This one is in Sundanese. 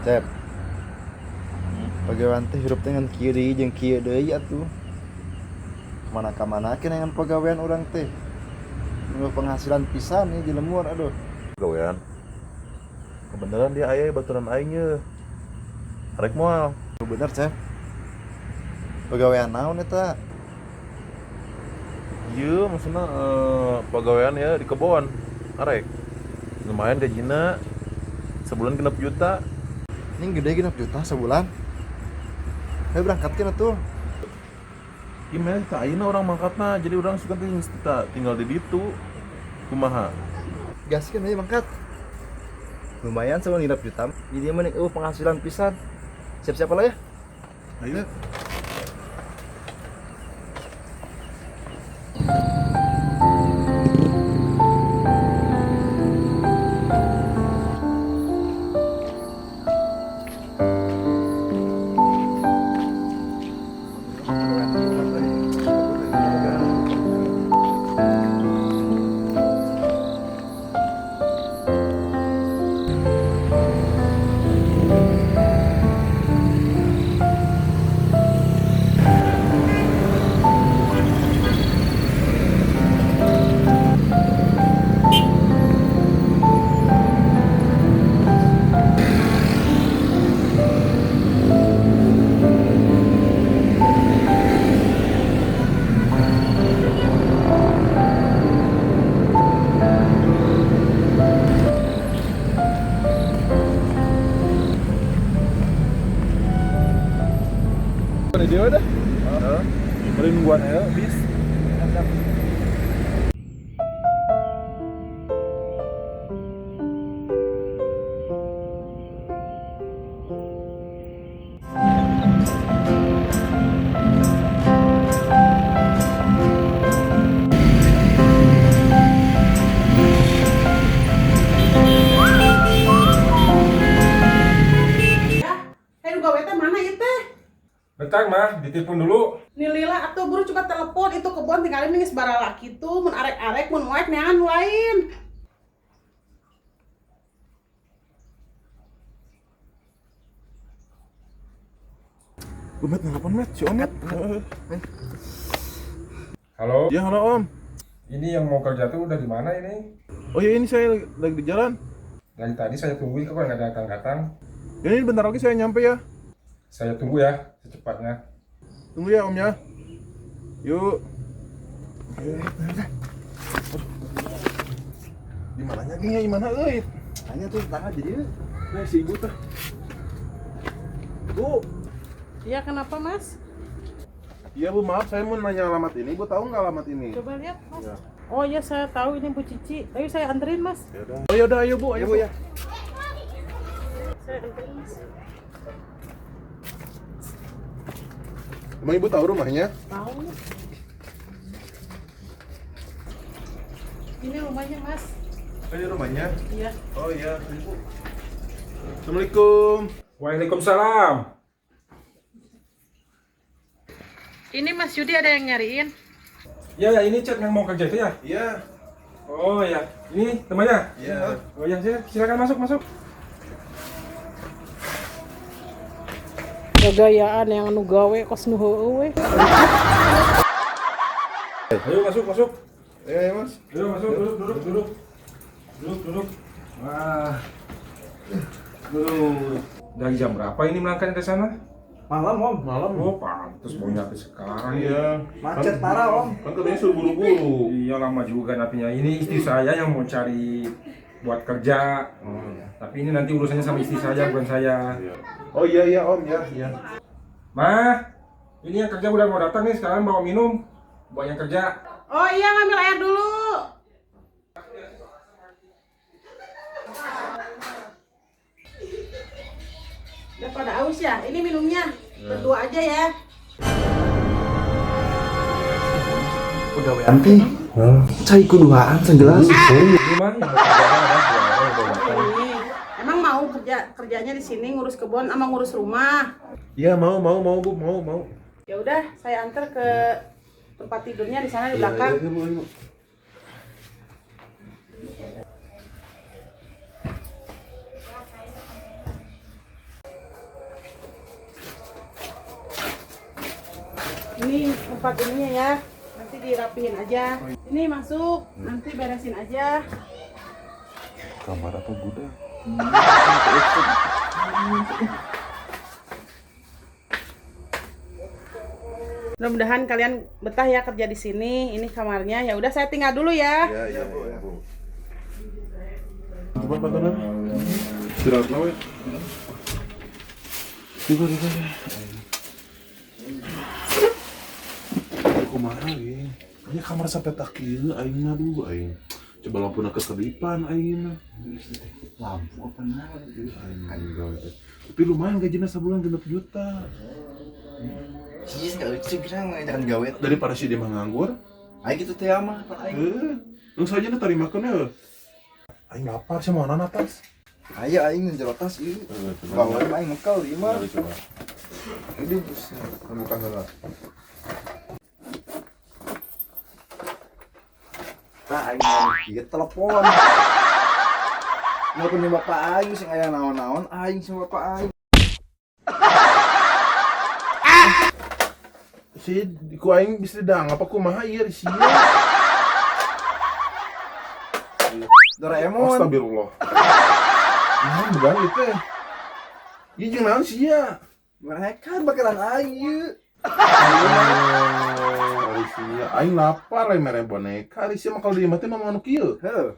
Cep. Pagawean teh hirup teh ngan kieu deui jeung kieu deui atuh. Kemana ka mana ke dengan pagawean urang teh. Nunggu penghasilan pisan nih di lemur aduh. Gawean. Kebeneran dia aya baturan aing ye. Arek moal. Bener, Cep. Pagawean naon eta? Ieu maksudna pagawean ya di kebon. Arek. Lumayan gajina. Sebulan 6 juta. Ini gede 6 juta sebulan. Ayo berangkatkeun atuh. Gimana tak ayeuna orang mangkatna, jadi orang suka tinggal di ditu. Kumaha? Gaskeun aja mangkat. Lumayan sebulan 6 juta. Jadi mending eueuh penghasilan pisan. Siap-siap lah ya. Ayo. Ini dia udah. Heeh. Bari nungguan aya bis. Ya, ayo gawe teh mana ieu teh? Bentar mah, ditelepon dulu. Nih lila atuh buru coba telepon itu kebon tinggalin geus baralaki tuh mun arek-arek mun moek neangan nu lain. Umet nelpon Met, si Omet. Halo. Ya halo Om. Ini yang mau kerja tuh udah di mana ini? Oh ya ini saya lagi di jalan. Dari tadi saya tungguin kok nggak datang-datang. Ya, ini bentar lagi saya nyampe ya. Saya tunggu ya, secepatnya. Tunggu ya Om ya. Yuk. Di mananya gini ya, gimana euy? Tanya tuh tetangga jadi. Nah, si ibu tuh. Bu. Iya, kenapa Mas? Iya Bu, maaf saya mau nanya alamat ini. Bu tahu nggak alamat ini? Coba lihat Mas. Ya. Oh iya saya tahu ini Bu Cici. Ayo saya anterin Mas. Ya udah. Oh ya udah, ayo Bu, ayo Ya, Bu ya. Saya anterin Mas. Emang Ibu tahu rumahnya? Tahu. Ini rumahnya Mas. Oh, ini rumahnya? Iya. Oh iya, Ibu. Assalamualaikum. Waalaikumsalam. Ini Mas Yudi ada yang nyariin. Ya, ya ini chat yang mau kerja itu ya? Iya. Oh ya, ini temannya? Iya. Oh ya, silakan masuk, masuk. Gayaan yang anu gawe kos nu heueuh we. Ayo masuk, masuk. Iya, ya, Mas. Ayo masuk, duduk, duduk, duduk. Duduk, duduk. Wah. Duduk. Dari jam berapa ini melangkahnya ke sana? Malam, Om. Malam. Oh, pantes mau nyampe sekarang. Iya. Macet parah, Om. Kan katanya suruh buru-buru. Iya, lama juga napinya. Ini istri saya yang mau cari buat kerja. Oh, iya. Tapi ini nanti urusannya sama istri saya, bukan saya. Oh iya iya Om ya, iya. Ma, ini yang kerja udah mau datang nih, sekarang bawa minum buat yang kerja. Oh iya ngambil air dulu. Udah pada aus ya? Ini minumnya. Berdua aja ya. Pagawean teh. Cai kuduaan segelas. Ini mah yang mau kerja ada dua orang yang bawa datang. Ini. Emang mau kerjanya di sini ngurus kebun sama ngurus rumah? Iya mau mau mau Bu, mau mau. Ya udah, saya antar ke tempat tidurnya di sana di belakang. Iya, iya, Bu, iya, Bu. Ini tempat ininya ya. Nanti dirapihin aja. Ini masuk, nanti beresin aja. Kamar apa gudang? Mudah-mudahan kalian betah ya kerja di sini. Ini kamarnya. Ya udah saya tinggal dulu ya. Ya, ya, Bu, ya, Bu. Coba Pak Tonan. Istirahat lah, we. Tiga, tiga, ya. Kumaha ge? Ini kamar sampai tak kieu aing mah duh aing. Coba lampu kesedipan aing mah. Lampu apa naon? Aing gawe teh. Tapi lumayan gajinya sebulan 6 juta. Sih enggak lucu kira jangan gawe. Daripada si dia mah nganggur. Aing gitu teh mah pan aing. Eh, nu saja nu tarima ya. Aing lapar sih mau nana tas. Ayo aing jero tas ieu. Coba. Bawa aing ngekal ieu mah. Coba. Ini bus buka heula. Tah aing mau kieu telepon. Nelpon ni bapak aing sing aya naon-naon aing sing bapak aing. Si ku aing bisa didang apa kumaha ieu sia. Doraemon. Astagfirullah. Nah, begang itu. Ieu jeung naon sia? Mereka bakalan aing ieu. Oh, ari sia aing lapar we mere boneka. Ari sia mah kalau di imah teh mah anu kieu. Heuh.